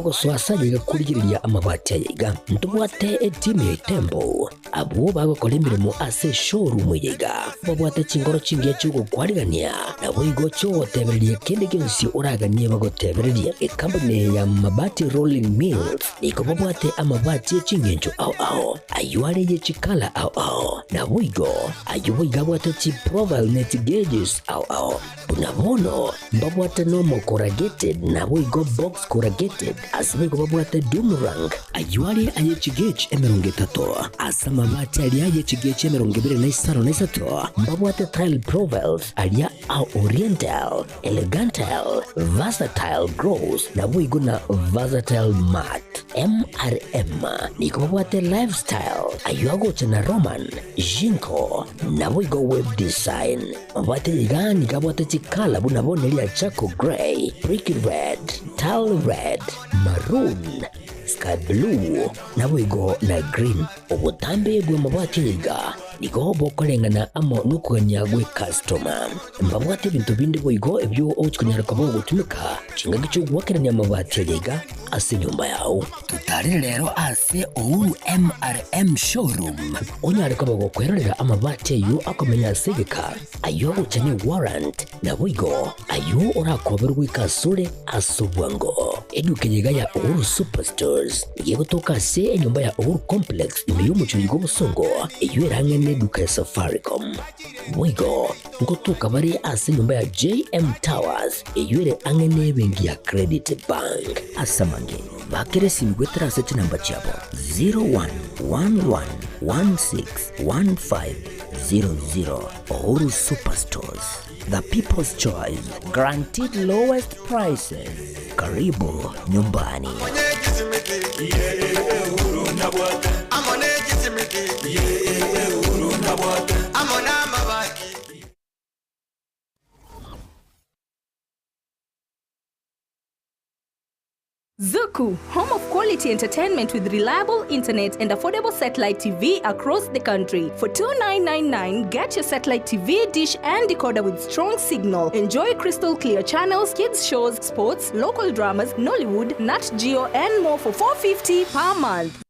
ogosoa ase ayaiga korigereria amabati ayaiga. Ntobwate etimu ya Itembo, abwo bagokora emeremo ase eshowroom eye iga. Babwate chinkoro chingiya chi'ogokwarigania, naboigo chi'ogotebereria kende gionsi oraganie bagotebererie. Ekampuni eye ya Mabati Rolling Mills nigo babwate amabati e ching'encho ao ao, ayio are ye chikala ao ao, naboigo ayio boigo abwate chiprofile ne chigeges ao ao. Buna bono mbabwate nomo corrugated naboigo box corrugated, ase boigo babwate doom rank, ayio are aye chigauge 30, ase amabati aria aye chigauge 23 mbabwate tile profiles aria a oriental, elegantile, versatile gloss naboigo na versatile matte. MRM nigo babwate lifestyle, ayio agocha na Roman, Jinko, naboigo web design. Mabwate iga nigo abwate chikala buna bono eria charcoal grey, brick red, tile red, maroon, sky blue, naboigo na green. Obotambe bw'amabati aya iga nigo bokoreng'ana amo nokogania gw'ekastoma. Mbabwate ebinto binde boigo ebio ogochi konyara koba ogotumeka chingaki chi'ogoakerania amabati aya iga ase enyomba yao. Totarere rero ase Uhuru MRM Showroom onyare koba gokwerorera amabati ayio akomenya ase egeka, ayio agocha ne warrant, naboigo ayio orakoberwe goika asore ase obwango. Eduka eye iga ya Uhuru Superstores nigo egotoka ase enyomba ya Uhuru Complex ime y'omochie oiga obosongo, eyio ere ang'e neduka ya Safaricom. Boigo ngotoka bare ase enyomba ya JM Towers eyio ere ang'e nebenki ya Credit Bank. Ase amange, bakera esimi goetera ase chinamba chiabo 0111161500. Uhuru Superstores, the people's choice, guaranteed lowest prices. Karibu nyumbani. Zuku, home of quality entertainment with reliable internet and affordable satellite TV across the country. For 2999, get your satellite TV, dish and decoder with strong signal. Enjoy crystal clear channels, kids shows, sports, local dramas, Nollywood, Nat Geo and more for 450 per month.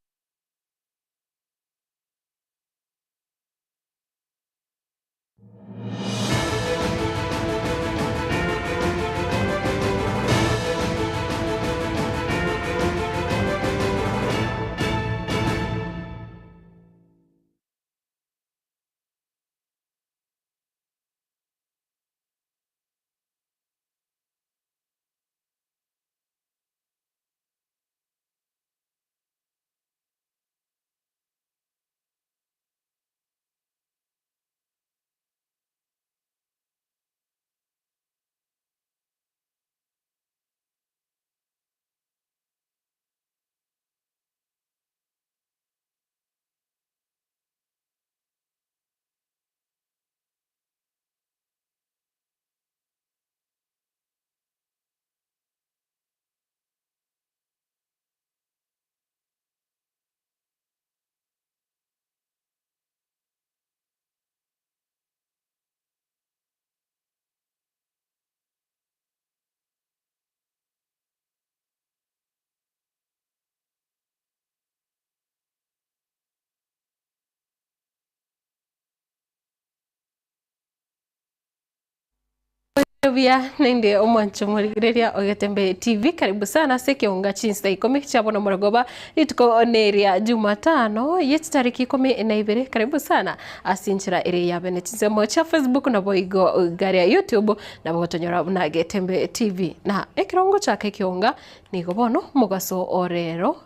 Buya naende omwancho morigereria ogetembe TV karibu sana ase ekeunga chinsa ikomi chia bono morogoba rituko neria Jumatano ye chitariki 12 karibu sana ase enchera ere ya bene chinsemo chia Facebook nabo igo garia YouTube nabo gotonyora buna Getembe TV na ekerongo chaka ekeunga nigo bono omogaso orero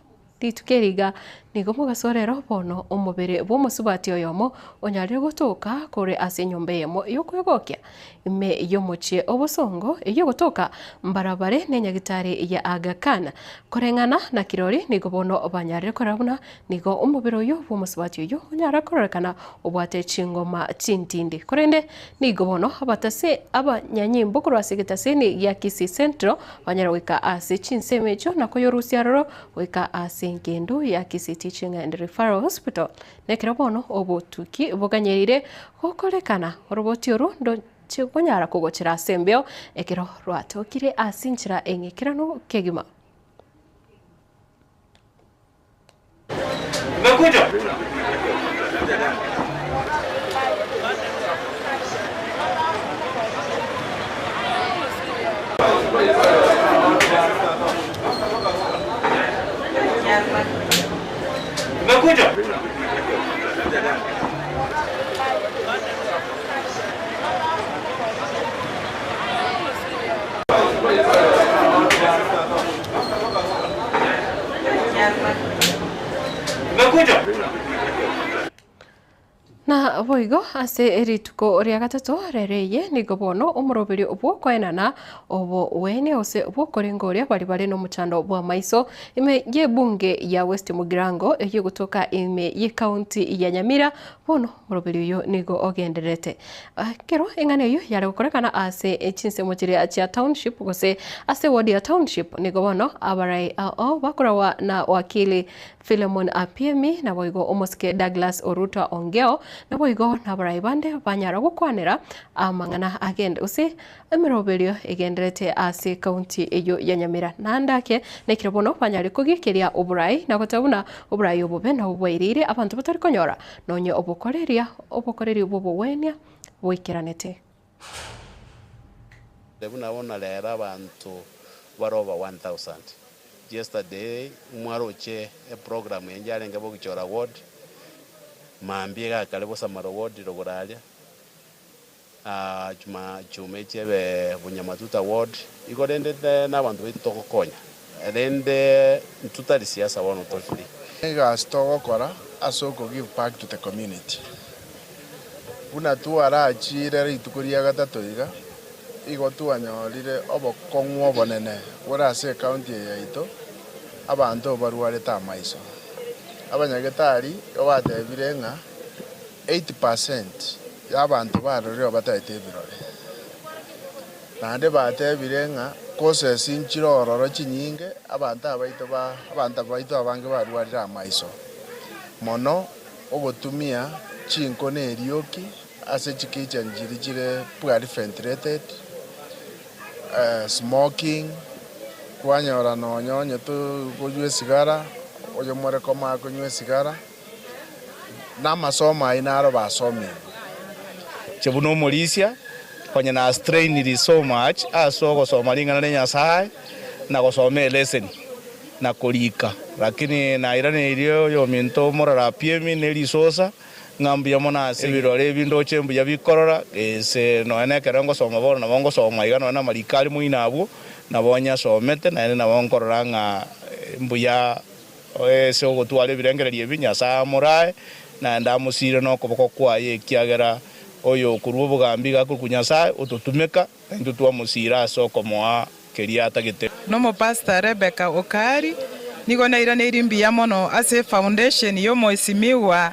Rituko eri iga nigo omogaso orero bono omobere bw'omosubati oyomo onyarire gotoka kore ase enyomba eyemo y'okwegokia ime y'omochie obosongo eyio egotoka mbarabare nenyagitari ya Aga Khan. Koreng'ana na kirori nigo bono banyarire korora buna nigo omobere oyio bw'omosubati oyio onyare kororekana obwate chingoma chintindi. Korende nigo bono abatase abanyanyimbo korwa ase egetaseni gia Kisii Central banyare goika ase chinsemo echio na koyorusia aroro Goika ase engendu ya Kisii Teaching and Referral Hospital, nekero bono obotuki boganyereire gokorekana, oroboti oru ndoche konyara kogochera ase embeo ekero rwatokire ase enchera eng'ekeranu kegima. Umekuja? Umekuja? Umekuja? Na boigo ase rituko ria gatato rero eye nigo bono omoroberio bw'okoenana oboweene gose bw'okorenga oria baria bare nomochando bw'amaiso ime y'ebunge ya West Mugirango eyio egotoka ime y'ecounty ya Nyamira bono omoroberio oyio nigo ogendererete. Ekero eng'ana eyio yare gokorekana ase chinsemo chiria chia township gose ase ward ya township nigo bono abarai ao bakoragwa na wakili Philemon Apiemi, naboigo omosike Douglas Oruta Ongeo, naboigo nabarai bande banyara gokwanera amang'ana agende gose emeroberio egenderete ase county eyio ya Nyamira. Naende ake nekero bono banyare kogikeria oborai na goteba buna oborai obobe nabwo bwaireire abanto batari konyora nonye obokoreria obokoreri bw'obogwenia boikeranete. Buna bono rero abanto bare over 1000. Yesterday mwaroche eprogram eye yarenge bogichora ward, mambia iga kare bosamaro ward rogoro aria, chuma chuma echi ebe bunyamatuta ward, igo rende na abanto baito togokonya, rende intwe tari siasa bono tore free. Egasi togokora ase oko give back to the community. Buna twarachiire rituko ria gatato iga, igo twanyorire obokong'u obonene bore ase ecounty eye yaito, abanto barwarete amaiso. Abanyagetari igo batebire ng'a 80 percent y'abanto barorire bataete ebirore. Naende batebire ng'a causes nchire ororo chinyinge abanto abaito ba abanto baito abange barwarire amaiso mono. Ogotumia chinko na erioki ase chikitchen chiria chire poorly ventilated, smoking, kwanyora nonya onye tokonywa esigara, oyomore koma akonywa esigara, na amasomo ayio naro basomigwe. Inche buna omorisia, konya na strainiri so much ase ogosoma ring'ana ria Nyasae na gosoma eleseni. na korika, lakini nairaneirie oyominto omorara Apiemi ne risosa, ng'a mbuya mono ase ebirore ebi ndoche mbuya bikorora, gese nonya nekero ngosoma bono nabo ngosoma iga nonya namariko are moino abwo, nabo nyasomete, naende nabo nkorora ng'a mbuya ase ogotwara ebirengererio ebi Nyasae amorae, naende amosire nokoboko kwaye, ekiagera oyo okorua obogambi iga akorokwa Nyasae, ototumeka, na intwe twamosira ase okomoa keria atagete. Nomopastor Rebecca Okari, nigo nairaneirie mbuya mono ase efoundation y'omoisimigwa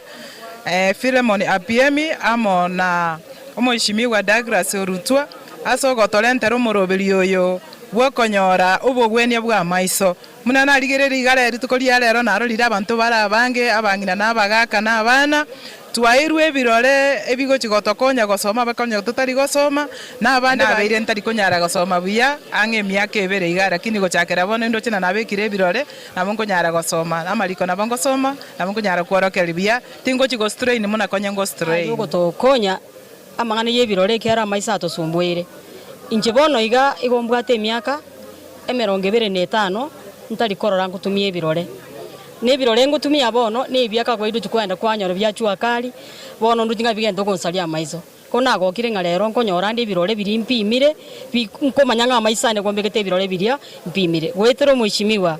Philemon Apiemi amo na omoishimigwa Douglas Orutwa ase ogotorentera omoroberio oyo bw'okonyora obogwenia bw'amaiso. Buna narigereria iga rituko ria rero narorire abanto bare abange, abang'ina na abagaaka na abana, twaeirwe ebirore ebigochia gotokonya gosoma abakonya totari gosoma, na abande nabeire ntari konyara gosoma buya ang'e emiaka ebere iga, lakini gochakera bono indoche na nabekire ebirore, nabo nkonyara gosoma, amariko nabo ngosoma, nabo nkonyara kworokereria buya, tingochi go strain buna konya ngo strain. Ogotokonya amang'ana y'ebirore ekiagera amaiso atosumbueire. Inche bono iga igo mbwate emiaka emerongo ebere na etano ntari korora ngotumia ebirore. Na ebirore ngotumia bono nebiaka kwairwe chikwenda kwanyora bia jua kali, bono ndoche ng'a bigento gonsaria amaiso. Ko nagokire ng'a rero nkonyora nde ebirore biria mpimire, bi nkomanya ng'a amaiso ane gombegete ebirore biria mpimire. Goetera omweshimiwa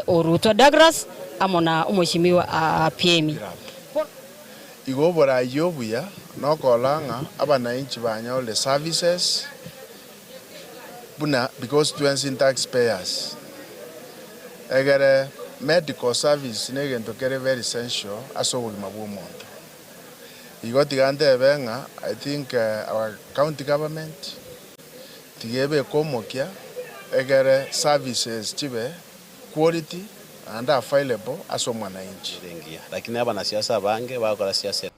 Orutwa Douglas amo na omweshimiwa Apiemi. Igo oboraai obuya nokorora ng'a abanainchi banyorire services buna because twensi ntax payers, egere medical service negento kere very essential ase obogima bwa omonto. Igo tiga ntebe ng'a I think our county government tiga ebeke omokia egere services chibe quality naende available ase omwananchi. Ere engiya, lakini abanasiasa abange bagokora siasa.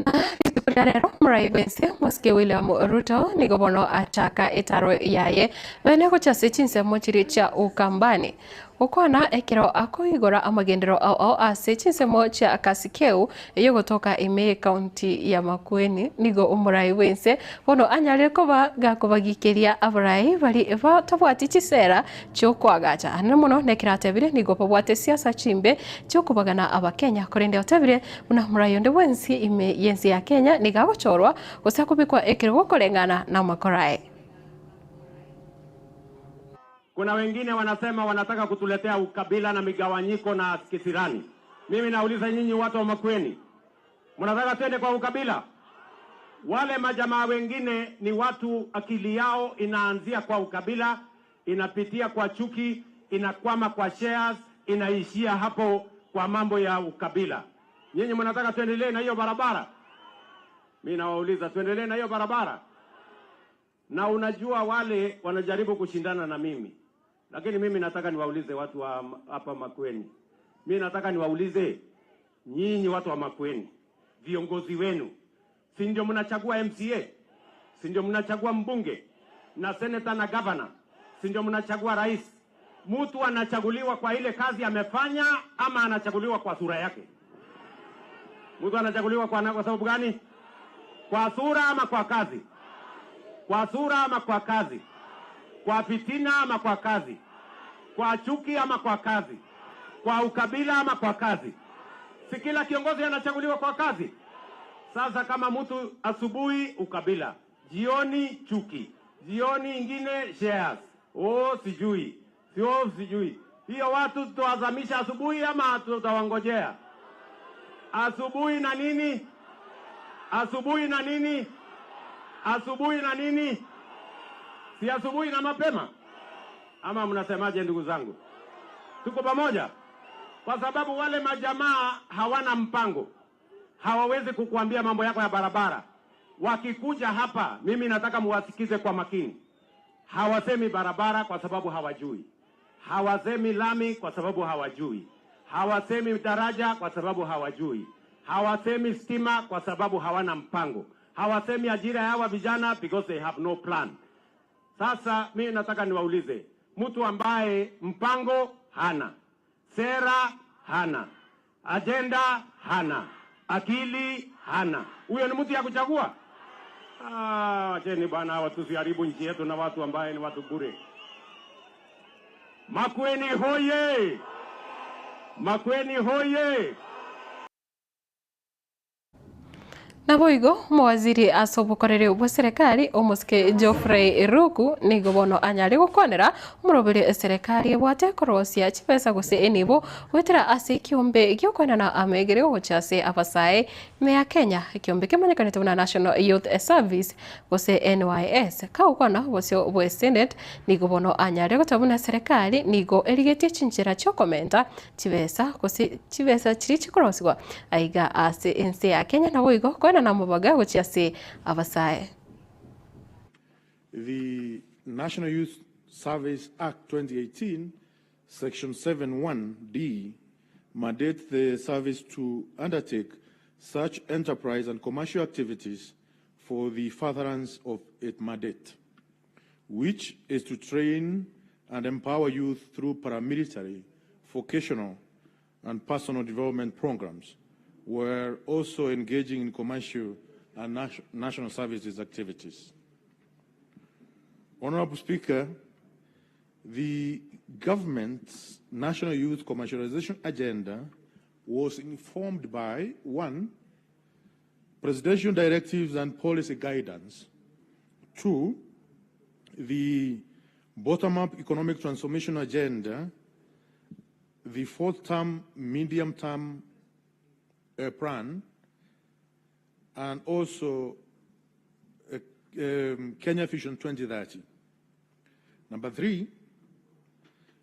Na rituko ria rero omorai bw'ense Mosike William Ruto nigo bono achaka etaro yaye bene gochia ase chinsemo chiria chia Ukambani. Gokwana ekero akoigora amagenderero ao ao ase chinsemo chia Kasikeu eyogotoka ime y'ecounty ya Makueni, nigo omorai bw'ense bono anyarire koba gakobagikeria abarai baria batabwati chisera chi'okoagacha. Anene mono nekero atebire nigo babwate siasa chimbe chi'okobagana abakenya, korende otebire buna morai onde bwensi ime y'ense ya Kenya nigo agochorwa gose akobekwa ekerogo koreng'ana namakoro aye. Kuna wengine wanasema wanataka kutuletea ukabila na migawanyiko na kisirani. Mimi nauliza nyinyi watu wa Makueni, mnataka twende kwa ukabila? Wale majamaa wengine ni watu akili yao inaanzia kwa ukabila, inapitia kwa chuki, inakwama kwa shares, inaishia hapo kwa mambo ya ukabila. Nyinyi mnataka tuendelee na hiyo barabara? Mimi nawauliza tuendelee na hiyo barabara? Na unajua wale wanajaribu kushindana na mimi, lakini mimi nataka niwaulize watu wa hapa Makueni, mimi nataka niwaulize nyinyi watu wa Makueni, viongozi wenu, si ndio mnachagua MCA, si ndio mnachagua mbunge na seneta na governor, si ndio mnachagua rais? Mtu anachaguliwa kwa ile kazi amefanya ama anachaguliwa kwa sura yake? Mtu anachaguliwa kwa, kwa sababu gani? Kwa sura ama kwa kazi? Kwa sura ama kwa kazi? Kwa fitina ama kwa kazi? Kwa chuki ama kwa kazi? Kwa ukabila ama kwa kazi? Si kila kiongozi anachaguliwa kwa kazi? Sasa kama mtu asubuhi ukabila, jioni chuki, jioni ingine shares, oh sijui, sio sijui. Hiyo watu tutawazamisha asubuhi ama tutawangojea? Asubuhi na nini? Asubuhi na nini? Asubuhi na nini? Si asubuhi na mapema? Ama mnasemaje ndugu zangu? Tuko pamoja? Kwa sababu wale majamaa hawana mpango, hawawezi kukuambia mambo yako ya barabara. Wakikuja hapa, mimi nataka muwasikize kwa makini. Hawasemi barabara kwa sababu hawajui, hawasemi lami kwa sababu hawajui, hawasemi daraja kwa sababu hawajui, hawasemi stima kwa sababu hawana mpango, hawasemi ajira ya hawa vijana because they have no plan. Sasa mimi nataka niwaulize, mtu ambaye mpango hana, sera hana, ajenda hana, akili hana, huyo ni mtu ya kuchagua? Ah, acheni bwana, hawa tusiharibu nchi yetu na watu ambaye ni watu bure. Makueni hoye! Makueni hoye! Naboigo omowaziri ase obokoreri bwa serikali omosike Geoffrey Ruku nigo bono anyare gokwanera omoroberi eserekari ebwate korosia chibesa gose enibo goetera ase ekiombe giokwenana amegere gocha ase abasae ime ya Kenya ekiombe kemanyekanete buna National Youth Service gose NYS. Kagokwana obosio bwe Senate nigo bono anyare goteba buna eserekari nigo erigetie chinchera chiokomenta chibesa gose chibesa chiria chikorosigwa aiga ase ense ya Kenya naboigo koenana amabaga gochia ase abasae. The National Youth Service Act 2018, Section 7.1d mandates the service to undertake such enterprise and commercial activities for the furtherance of its mandate, which is to train and empower youth through paramilitary, vocational, and personal development programs, while also engaging in commercial and national services activities. Honorable Speaker, the government's National Youth Commercialization Agenda was informed by, 1, presidential directives and policy guidance, 2, the bottom-up economic transformation agenda, the fourth-term, medium-term plan, and also Kenya Vision 2030. Number 3,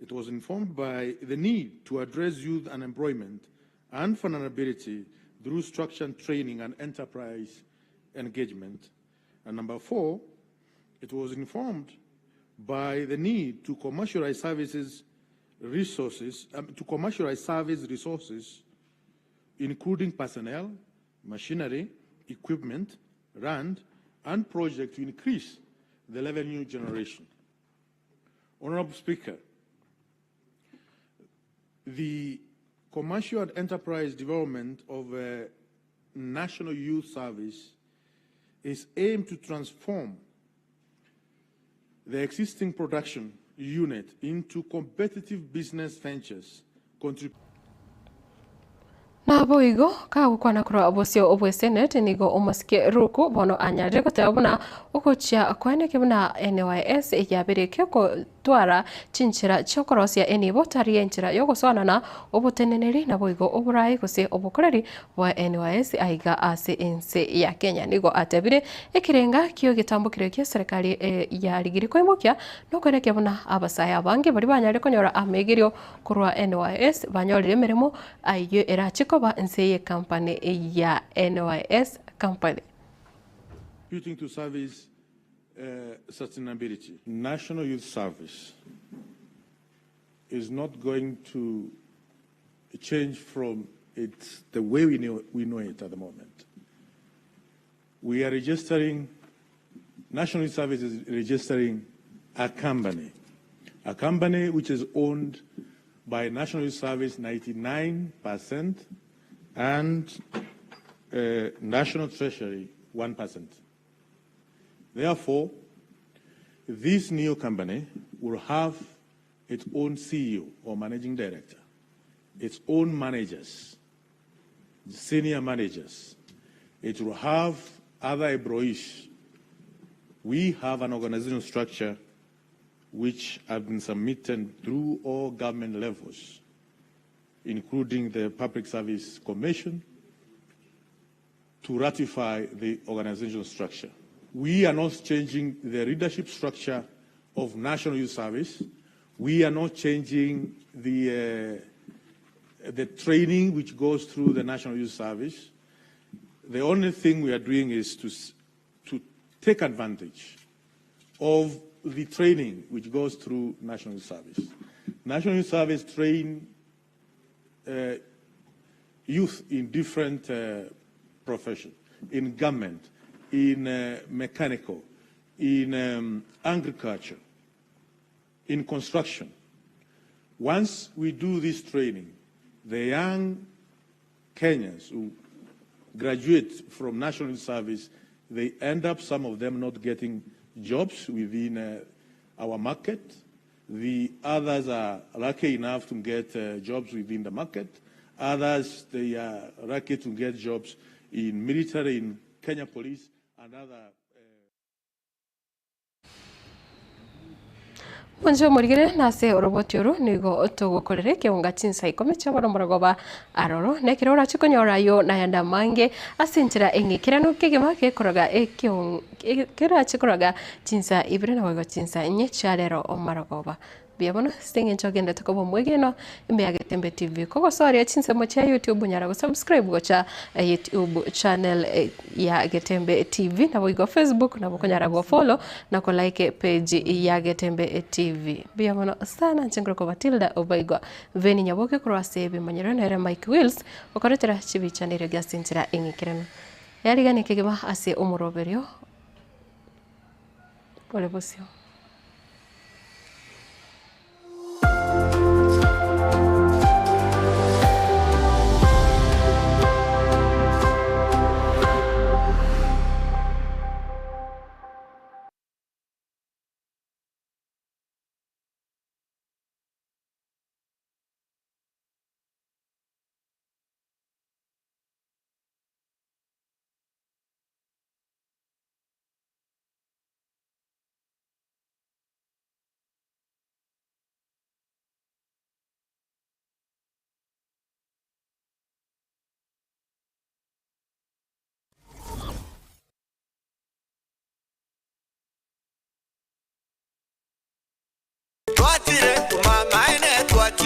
it was informed by the need to address youth unemployment and vulnerability through structured training and enterprise engagement. And number 4, it was informed by the need to commercialize services resources, to commercialize service resources, including personnel, machinery, equipment, land, and project to increase the revenue generation. Honorable Speaker, The commercial and enterprise development of a National Youth Service is aimed to transform the existing production unit into competitive business ventures contributing Naboigo, kagokwana korwa bosio bw'eseneti, nigo omosike Ruku bono anyarire goteba buna ogochia kwaeneke buna NYS yabereke gotwara chinchera chi'okorosia enibo tari enchera y'ogosoanana oboteneneri naboigo oborai gose obokoreri bwa NYS aiga ase ense ya Kenya. Nigo atebire ekerenga ki'egetambo keria ki'eserekari yarigire koimokia nokwenekia buna abasae abange baria banyarire konyora amegerio Korwa NYS banyorire emeremo ayio erache koba inse y'ecompany ya NYS Company. Contributing to service sustainability. National Youth Service is not going to change from its the way we know, we know it at the moment. We are registering, National Youth Service is registering a company, a company which is owned by National Youth Service 99% and uh, National Treasury 1%. Therefore, this new company will have its own CEO or managing director, its own managers, senior managers. It will have other employees. We have an organizational structure which have been submitted through all government levels, including the Public Service Commission, to ratify the organizational structure. We are not changing the leadership structure of National Youth Service. We are not changing the, uh, the training which goes through the National Youth Service. The only thing we are doing is to, to take advantage of the training which goes through National Youth Service. National Youth Service train uh, youth in different uh, professions, in government, in uh, mechanical, in um, agriculture, in construction. Once we do this training, the young Kenyans who graduate from national service, they end up, some of them not getting jobs within uh, our market. The others are lucky enough to get uh, jobs within the market. Others, they are lucky to get jobs in military, in Kenya Police, and other Mwanche omorigere nase oroboti oru nigo togokorera ekeunga chinsa ikomi chia bono morogoba aroro nekero orache konyora ayio nayande amange ase enchera eng'ikeranu kegima gekoroga kerache koroga chinsa ibere naboigo chinsa inye chia rero marogoba. Mbuya mono ase eng'encho ogendete koba omwegenwa ime ya Getembe TV. Kogosoria chinsemo chia YouTube nyara go subscribe gocha YouTube channel ya Getembe TV naboigo Facebook nabo okonyara go follow na ko like page ya Getembe TV. Mbuya mono sana inche nkorokwa Matilda Obaigwa Veni Nyaboke korwa ase ebimanyero nere Mike Wills okoretera chibicha nerio ase enchera eng'ikeranu. Yarigani kegima ase omoroberio ore bosio.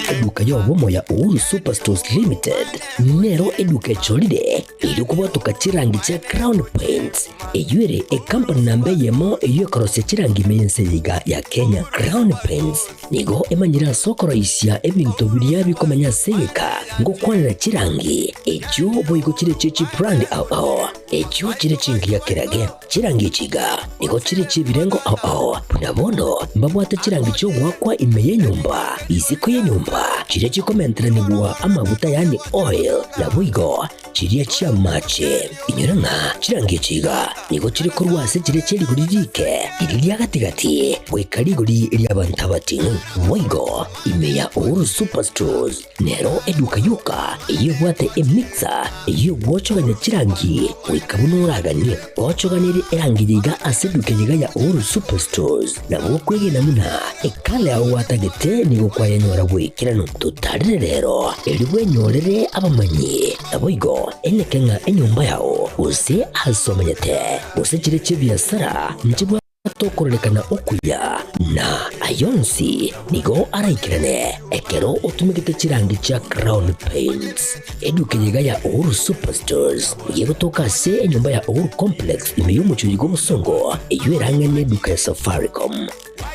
Eduka y'obomo ya Uhuru Superstores Limited nero eduka echorire erio kobwatoka chirangi chia Crown Paints eyio ere ecompany namba eyemo eyio ekorosia chirangi ime y'ense eye iga ya Kenya. Crown Paints. Nigo emanyire ase okoroisia ebinto biria bikomenya ase egeka, ngokwanera chirangi, echio boigo chire chie chibrand ao ao, echio chire chingiya kerage. Chirangi echi iga nigo chire chi'ebirengo ao ao, buna bono mbabwate chirangi chi'ogoakwa ime y'enyomba, isiko y'enyomba, chiria chikomenteranigwa amaguta yaani oil, naboigo chiria chi'amache. Inyora ng'a chirangi echi iga nigo chire korwa ase chiria chie rigori riike, riria ria gati-gati, goika rigori ri'abanto abating'u. Boigo ime ya Uhuru Superstores nero eduka yoka eyio ebwate emixer eyio egwochogania chirangi goika buna oraganie. Gochoganerie erangi eye iga ase eduka eye iga ya Uhuru Superstores nabo okwegena buna ekala yao gwatagete nigo kwayenyora goikeranu. Totarere rero erio bwenyorere abamanyi. Naboigo eneke ng'a enyomba yao, gose aase omenyete, gose chire chi'ebiasara, nchibwate okororekana okuya, na ayio onsi nigo araikerane ekero otumegete chirangi chia Crown Paints. Eduka eye iga ya Uhuru Superstores nigo egotoka ase enyomba ya Uhuru Complex ime y'omochie oyo bw'obosongo, eyio erang'ane eduka ya Safaricom.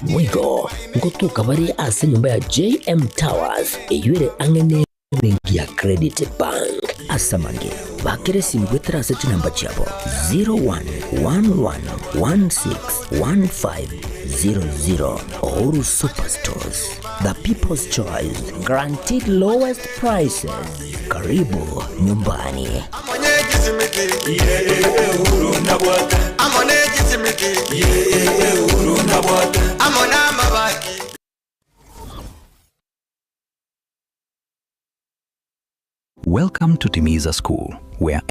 Boigo ngotoka bare ase enyomba ya JM Towers eyio ere ang'e ne Benki ya Credit Bank. Ase amange, bakera esimi goetera ase chinamba chiabo 0111161500. Uhuru Superstores, the people's choice, guaranteed lowest prices. Karibu nyumbani. Welcome to Timiza School, where